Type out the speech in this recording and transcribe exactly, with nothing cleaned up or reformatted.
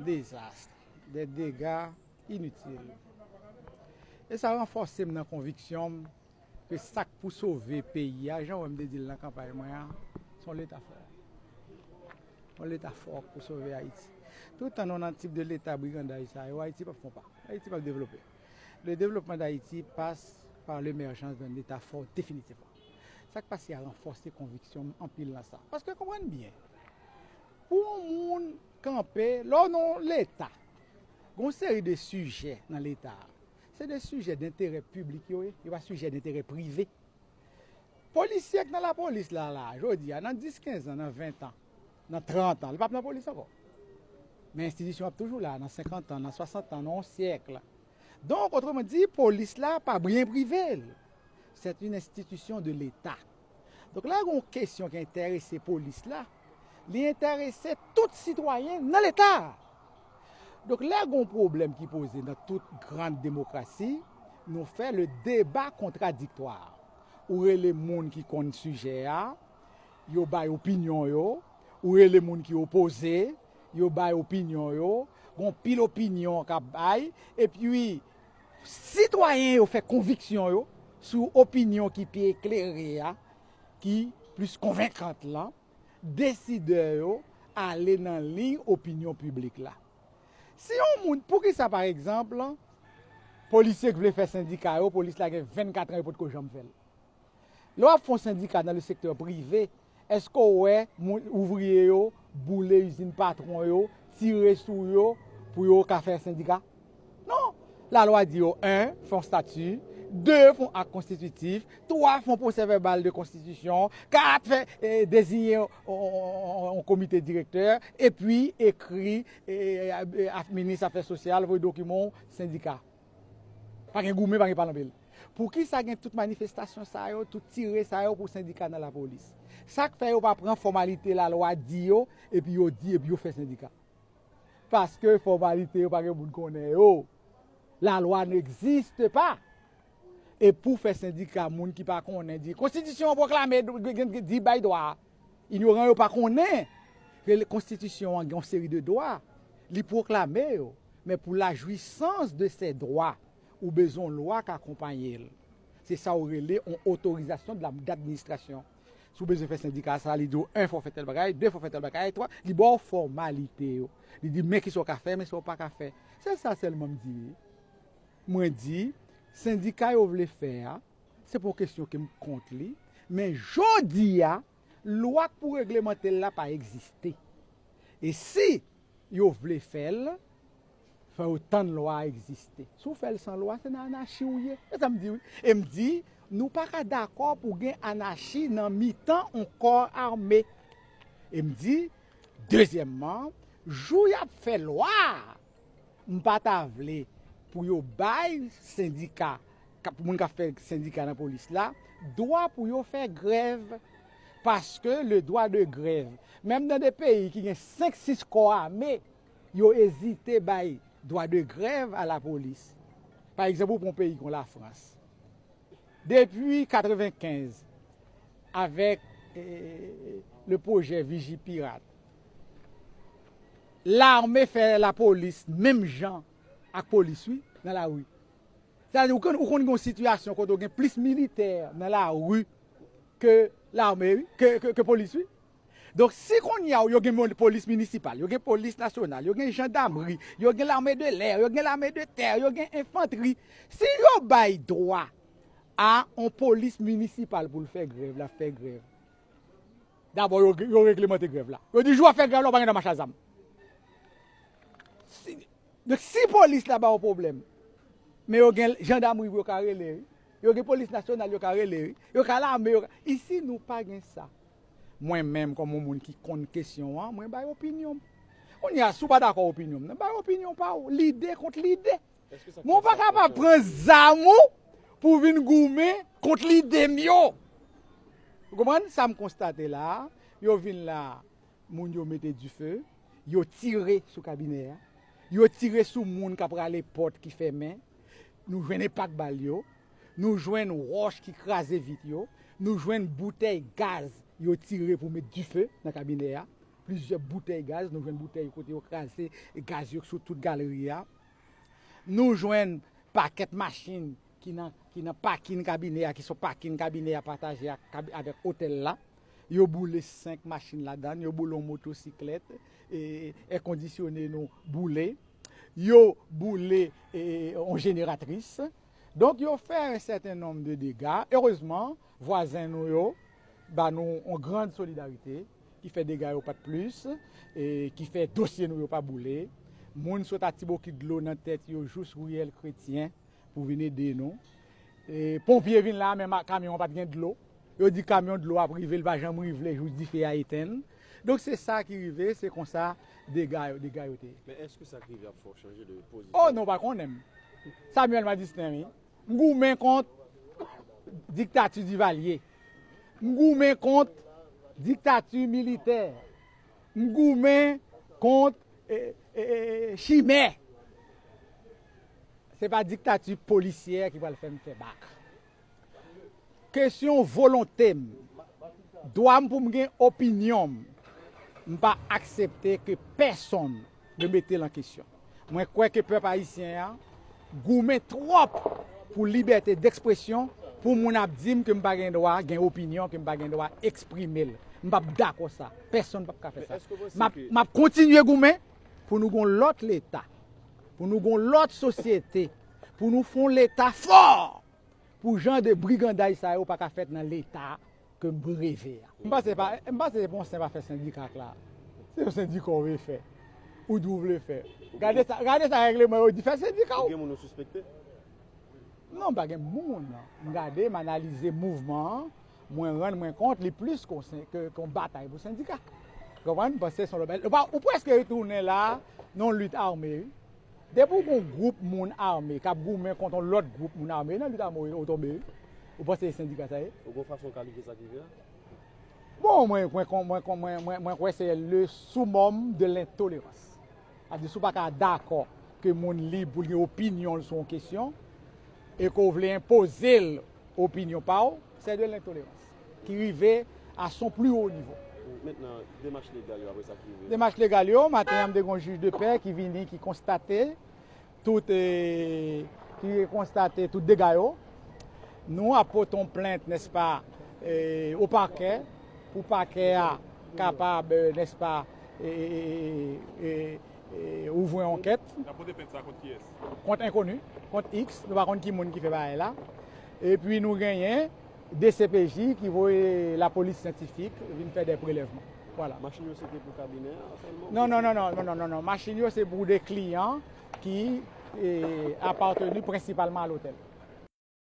Dezas, de dega initil. E sa ranfòse m nan konviksyon m ke sa k pou sove peyi a, jan w wè m te di l nan kanpay mwen an, se yon Leta fò. Yon Leta fò k pou sove Ayiti. Toutan nou nan tip de Leta briganday sa yo, Ayiti p ap fè yon pa. Ayiti p ap devlope. Le développement d'Haïti passe par l'émergence d'un État fort définitivement. Sa k pase a ranfòse konviksyon m anpil nan sa. Paske konprann byen, pou yon moun kanpe, lè w nan yon Leta, gen yon seri de sijè nan Leta a. Se de sijè denterè piblik yo ye, yo pa sijè denterè prive. Polisye k nan lapolis la, la, jodi a, nan dis, kenz an, nan ven an, nan trant an, li p ap nan polis ankò. Men enstitisyon ap toujou la, nan senkant an, nan swasant an, nan yon syèk. Donk, otreman di, polis la pa byen prive l. C'est une institution de l'État. Donk, lè gen yon kesyon ki enterese polis la, li enterese tout sitwayen nan Leta. Donk, lè gen yon pwoblèm ki poze nan tout gran demokrasi, nou fè le débat contradictoire. Ou rele moun ki konn sijè a, yo bay opinyon yo, ou rele moun ki opoze, yo bay opinyon yo, gen pil opinyon k ap bay, epi sitwayen yo fè konviksyon yo sou opinyon ki pi eklere a, ki plis konvenkan lan, desidè yo ale nan liy opinyon piblik la. Si yon moun, poukisa, pa egzanp, polisye k vle fè sendika yo, polis la gen vennkat an, yo potko janm fè l? Lè w ap fè yon sendika nan le sektè prive, èske w wè moun, ouvriye yo boule izin patwon yo, tire sou yo pou yo ka fè sendika? Non. Lalwa di yo, en, fè yon stati, de, fè yon ak konstititif, twa, fè yon pwosè vèbal de konstitisyon, kat, fè, eh, deziyen yon, yon, yon, yon komite direktè, epi ekri, eh, eh, minis afè sosyal, voye dokiman w sendika. Pa gen goumen, pa gen pale anpil. Poukisa gen tout manifestasyon sa yo, tout tire sa yo pou sendika nan lapolis? Sa k fè yo pa pran fòmalite lalwa di yo, epi yo di, epi yo fè sendika? Paske fòmalite yo pa gen moun konnen yo. La loi n'existe pas. E pou fè sendika, moun ki pa konnen di, konstitisyon an pwoklame, di bay dwa. Inyoran yo pa konnen ke konstitisyon an gen yon seri de dwa. Li pwoklame yo. Men pou la jouissance de ces droits, ou bezwen yon lwa k akonpaye l. Se sa ou rele yon autorisation de la, d'administration. Si w bezwen fè sendika sa, li di w, en, fò w fè tèl bagay, de, fò w fè tèl bagay, twa, li ba w fòmalite yo. Li di, men kisa w ka fè, men sa w pa ka fè. Se sa sèlman m di. Mwen di, sendika yo vle fè a, se pa yon kesyon ke m kont li, men jodi a, lwa k pou reglemante l la pa egziste. E si yo vle fè l, fò yo tann lwa a egziste. Si w fè l san lwa, se nan anachi ou ye. Se sa m di, wi. E m di, nou pa ka dakò pou gen anachi nan mitan yon kò ame. E m di, dezyèmman, jou y ap fè lwa a, m pa ta vle pou yo bay sendika, k ap, moun k ap fè sendika nan polis la, dwa pou yo fè grèv. Paske le droit de grève, menm nan de peyi ki gen senk, sis kò ame, yo ezite bay dwa de grèv a lapolis. Pa egzanp, ou pran yon peyi kon Lafrans. Depi katrevenkenz, avèk, eh, le pwojè Vigipirat, lame fè lapolis menm jan ak polis, wi, nan lari. Sa vle di, ou konn, ou konn gen yon sitiyasyon kote w gen plis militè nan lari ke lame, wi, ke, ke, ke polis, wi. Donk, si kounye a yo gen mon-, polis minisipal, yo gen polis nasyonal, yo gen jandamri, yo gen lame de lè, yo gen lame de tè, yo gen enfantri, si yo bay dwa a yon polis minisipal pou l fè grèv, l ap fè grèv. Dabò, yo, yo reglemante grèv la. Yo di, jou w ap fè grèv la, ou pa gen dwa mache a zam. Si, donk, si polis la ba w pwoblèm, men yo gen jandamri pou yo ka rele, wi. Yo gen polis nasyonal yo ka rele, wi. Yo ka lame, yo ka, isi, nou pa gen sa. Mwen menm, kòm yon moun ki konn kesyon an, mwen bay opinyon m. Kounye a, si w pa dakò opinyon m nan, bay opinyon pa w. Lide kont lide. Men w pa kapab pran zam ou pou w vin goumen kont lide m yo. Ou konprann? Sa m konstate la a, yo vin la, moun yo mete dife, yo tire sou kabinè a, yo tire sou moun k ap rale pòt ki fèmen, nou jwenn enpak bal yo, nou jwenn wòch ki kraze vit yo, nou jwenn boutèy gaz yo tire pou met dife nan kabinè a. Plizyè boutèy gaz, nou jwenn boutèy kote yo kraze gaz yo sou tout galri a. Nou jwenn pakèt machin ki nan, ki nan pakin kabinè a, ki se yon pakin kabinè a pataje ak, kab-, avèk otèl la. Yo boule senk machin ladan, yo boule yon motosiklèt, e, èkondisyone nou boule. Yo boule, e, yon jeneratris. Donk, yo fè yon sèten nonb de dega. Erezman, vwazen nou yo ba nou yon grann solidarite, ki fè dega yo pa t plis, e ki fè dosye nou yo pa boule. Moun sot a Ti Bokit Dlo nan tèt yo jous Riyèl Kretyen pou vin ede nou. E ponpye vin la, men ma-, kamyon an pa t gen dlo. Yo di kamyon dlo ap rive, l pa janm rive jou dife a etenn. Donk, se sa ki rive, se konsa dega yo, dega yo te ye. Men èske sa k rive ap fè w chanje de pozisyon? Oh non, w pa konnen m. Samuel Madistin, wi. M goumen kont diktati Divalye. M goumen kont diktati militè. M goumen kont, e, e, e, chimè. Se pa diktati polisyè ki pral fè m fè bak. Kesyon volonte m, dwa m pou m gen opinyon m, m pa aksepte ke pèsonn remete l an kesyon. Mwen kwè ke pèp ayisyen an goumen twòp pou libète dekspresyon, pou moun ap di m ke m pa gen dwa gen opinyon, ke m pa gen dwa eksprime l. M p ap dakò sa. Pèsonn p ap ka fè sa. M ap, m ap kontinye goumen pou nou gon lòt Leta, pou nou gon lòt sosyete, pou nou fè yon Leta fò, pou jan de briganday sa yo pa ka fèt nan Leta ke m reve a. M panse pa, m panse se pa yon senp afè sendika k la. Se yon sendika w vle fè. Ou di w vle fè. Gade sa, gade sa règleman yo di, fè sendika w. Ou gen moun ou sispekte? Non, m pa gen moun. M gade, m analize mouvman an, mwen rann mwen kont li plis ke, ke, ke yon batay pou sendika. Konprann? M panse se yon lòt bagay. Ou pa, ou prèske retounen la, nan yon lit ame, wi. Depi w gon gwoup moun ame k ap goumen kont yon lòt gwoup moun ame, nan lit ame w tonbe, wi. Ou panse se sendika sa ye? Ou gon fason w kalifye sa k rive a? Bon, mwen, mwen, mwen, mwen, mwen, mwen, mwen kwè se le summum de l'intolerance. Sa vle di, si w pa ka dakò ke moun lib pou l gen opinyon l sou yon kesyon, e ke w vle enpoze l opinyon pa w, c'est de l'intolerance, ki rive à son plus haut niveau. Mentnan, demach legal yo, apre sa k rive? Demach legal yo, maten an, m te gen yon jij de pè ki vini, ki konstate tout, e, ki konstate tout dega yo. Nou ap pote yon plent, nèspa, e, o pakè, pou pakè a kapab, e, nèspa, e, e, e, e, e, ouvri yon ankèt. N ap pote plent sa kont kiyès? Kont enkoni, kont X, nou pa konn ki moun ki fè bagay la. Epi nou genyen D C P J ki voye lapolis syantifik vin fè de prelèvman. Vwala. Machin yo se te pou kabinè a sèlman? Non, non, non, non, non, non, non, non. Machin yo se pou de kliyan ki, e, apateni prensipalman a lotèl.